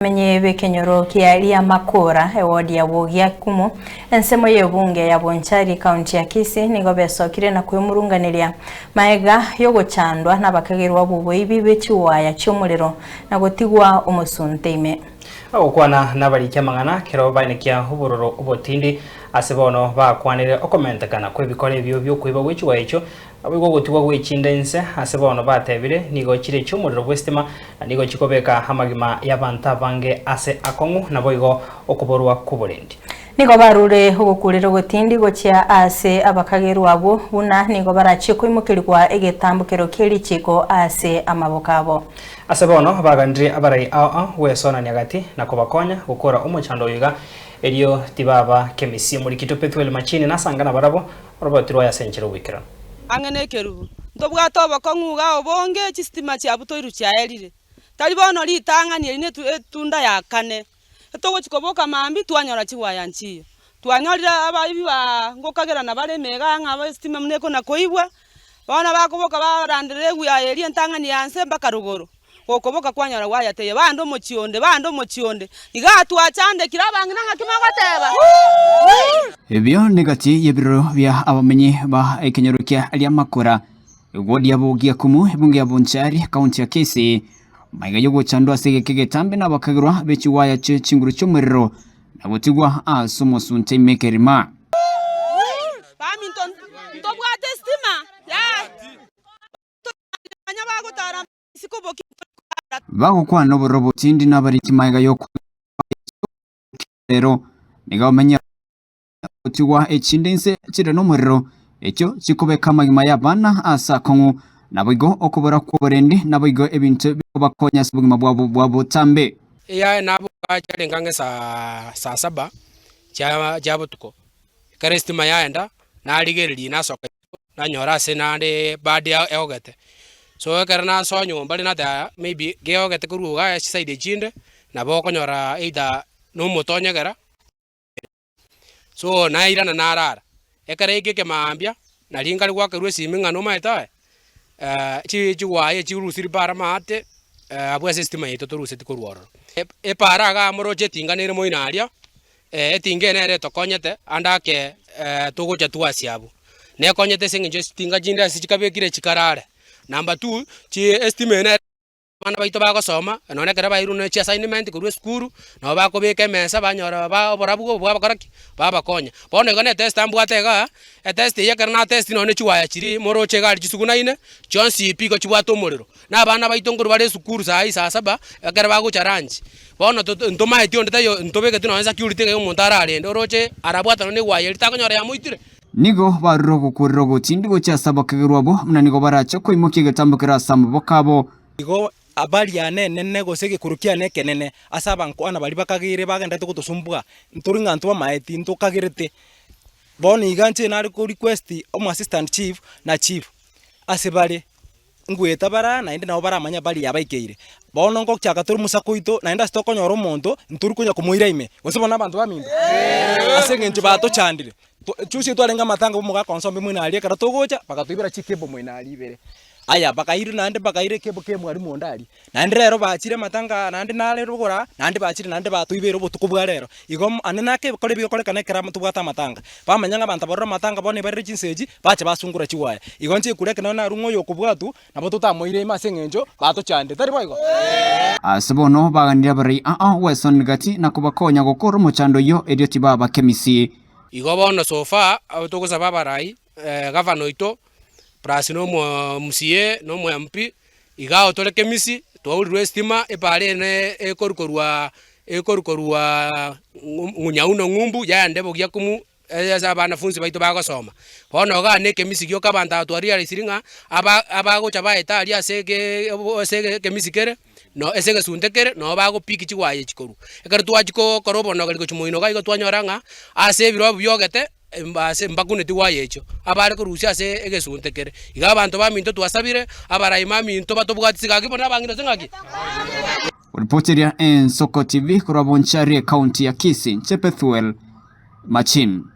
Abamenyi b'ekenyoro kia Riamakura, ewodi ya Bogiakumu, ensemo y'ebunge ya Bonchari, ekaunti ya Kisii, nigo besokire na kwemurunganeria maega y'ogochandwa nabakagerwa b'oboibi bwe chiwaya chi'omorero na gotigwa omosunte ime. Bagokwana nabariki amang'ana kero baenekia obororo obotindi ase bono bakwanire okomentekana kw'ebikora ebio bi'okoiba gwe chiwaya echio Naboigo ogotigwa gwe chinda inse ase bono batebire nigo chire chi'omorero bw'esitima, na nigo chikobeka amagima y'abanto abange ase akong'u, naboigo okoborwa kw'oborendi. Nigo barure ogokurera ogotindi gochia aase abakagerwa abwo, buna nigo barachie koimokerigwa egetambokero kie richiiko ase amaboko abo. Ase bono baganire abarai ao ao gwesonania gati na kobakonya gokora omochando oyo iga, erio tibaba kemisia. Omorikito Pethuel Machini nasanga nabarabwo Oroboti rwaye ase enchera ogoikeranu. Ang'e nekerubo. Ntobwate obokong'u iga obonge, chisitima chiabutoirwe chiaerire. Tari bono ritang'ani eri netu etunda ya kane. Etogochia koboka mambia twanyora chiwaya nchiyo. Twanyorire abaibi ba ngokagerana bare ime igaa ng'a esitima buna ekona koibwa, bono bakoboka baranderera ewaya eria entang'ani ya nse mpaka rogoro. Gokoboka kwanyora gwayatebia, Bande omochie onde, bande omochie onde. Igaa twachandekire abang'ina ng'aki mogoteba? Ebio negati y'ebiroro bia abamenyi ba ekenyoro kia Riamakora, ewodi ya Bogiakumu, ebunge ya Bonchari, county ya Kisii, maiga y'ogochandwa ase egeka egetambe nabakagerwa be chiwaya chie chinguru chi'omorero na gotigwa ase omosunte ime ekerima. Baminto ntobwate esitima? Yaya. Bagokwana obororo tindi nabariki magega y'okwegera nigo bamenye gotigwa echinde inse chire nomorero, echio chikobeka amagima y'abana ase akong'u, naboigo okobora kw'oborendi, naboigo ebinto bikobakonya ase obogima bwabo bwa botambe. Eyaye naboka chiarenge ang'e saa saa saba chia chia botuko, ekero esitima yaenda, narigereria nasoka isiko, nanyora ase naende bad eogete. So ekero nasoa nyomba riria nateba maybe geogete korwa igaa chiside echinde, nabo okonyora either na omote onyegera, so nairana narara. Ekero yaika ekemaambia, nari nkare goakerwa esimi ng'a nomaete aye, chi chigwaya echi orusirie para maate, abwo ase esitima yaito toruseti korwa ororo. Epara igaa moroche etinga nere moino aria, Etinga eye nere etokonyete ande ake togocha twasia abwo. Nekonyete ase eng'encho chitinga chinde ase chikabekire chikarare. Number two, chi estima eye nere abana baito bagosoma, nonye ekero bairwe ne chiassignment korwa esukuru, nabo bakobeka emesa banyora ba oborabu obo bwabakora ki? Babakonya. Bono igo na etester mbwate igaa, etester eyio ekero natesti nonye chiwaya chiria moroche iga aria chisugunaine, chionsi pi igo chibwate omorero. Na abana baito nkorwa bare esukuru saa hii saa saba, ekero bagocha lunch, bono toto ntomaeti onde taiyo ntobegeti nonye security ng'a omonto ararende oroche arabwatane na ewaya eria takonyora yamoitire. Nigo barure ogokurera ogotindi gochia ase abakegerwa abwo, buna nigo barache koimokia egetambo kere ase amaboko abo. Igo habari yane enene gose egekuro kiane ekenene ase abankwana baria bakageire bagenderete gotosumbua, ntori ng'a ntwamaeti ntokagerete. Bono iga inche nare ko request omo assistant chief na chief ase bare. Ngoeta bara, naende nabo baramanye habari yabaikeire. Bono ngochaka tore omosako oito, naende ase tokonyora omonto, ntori konya komoira ime, gose bono abanto baminto? Ase eng'encho batochandire. Juzi twarenge amatanga bw'omogaka onsombe moino aria, ekero togocha, bagatoibera chikebo moino aria ibere. Aya, bakairwa naende bakaira ekebo kia omwalimu onde aria. Naende rero bachire amatanga aya naende nare rogoro aa, naende bachire naende batoibeire obotuko bwa rero. Igo ande nake ebikora ebi bigokorekana ekero amo tobwate amatanga. Bamanya ng'a abanto abarore amatanga bono ebarire chinsa echi, bacha basungora chiwaya. Igo inche ekura ekero narue ng'a oyo okobwatwa, nabo totamoire ime ase eng'encho batochandire, tari boigo? Ase bono baganirie abarai aa gwesonera gati na kobakonya gokora omochando oyio erio tibaba kemisi. Igo bono so far, togosaba abarai, gavana oito, plus na omo MCA, na omo MP, Iga tore kemisi, twaurirwe esitima, epaara eye ne ekoru korwa ekoru korwa ng'unyauno ng'umbu yaende bogiakumu ase abanafunsi baito bagosoma. Bono igaa na ekemisi gioka abanto aba twarealisiri ng'a aba abagocha baeta aria ase ege ase ekemisi kere, no ase egesunte kere, nabo bagopick chiwaya echi korwa. Ekero twachia kokora obonogeri gochia moino iga igo twanyora ng'a ase ebirobu biogete. Ase mbakuneti gwaya echio, abare korusia ase egesunte kere. Iga abanto baminto twasabire, abarai baminto batobwatie gaki bono abang'ina ase ng'aki? Ripoteria Ensoko TV korwa Bonchari, Ekaunti ya Kisii, Inche Bethuel Machin.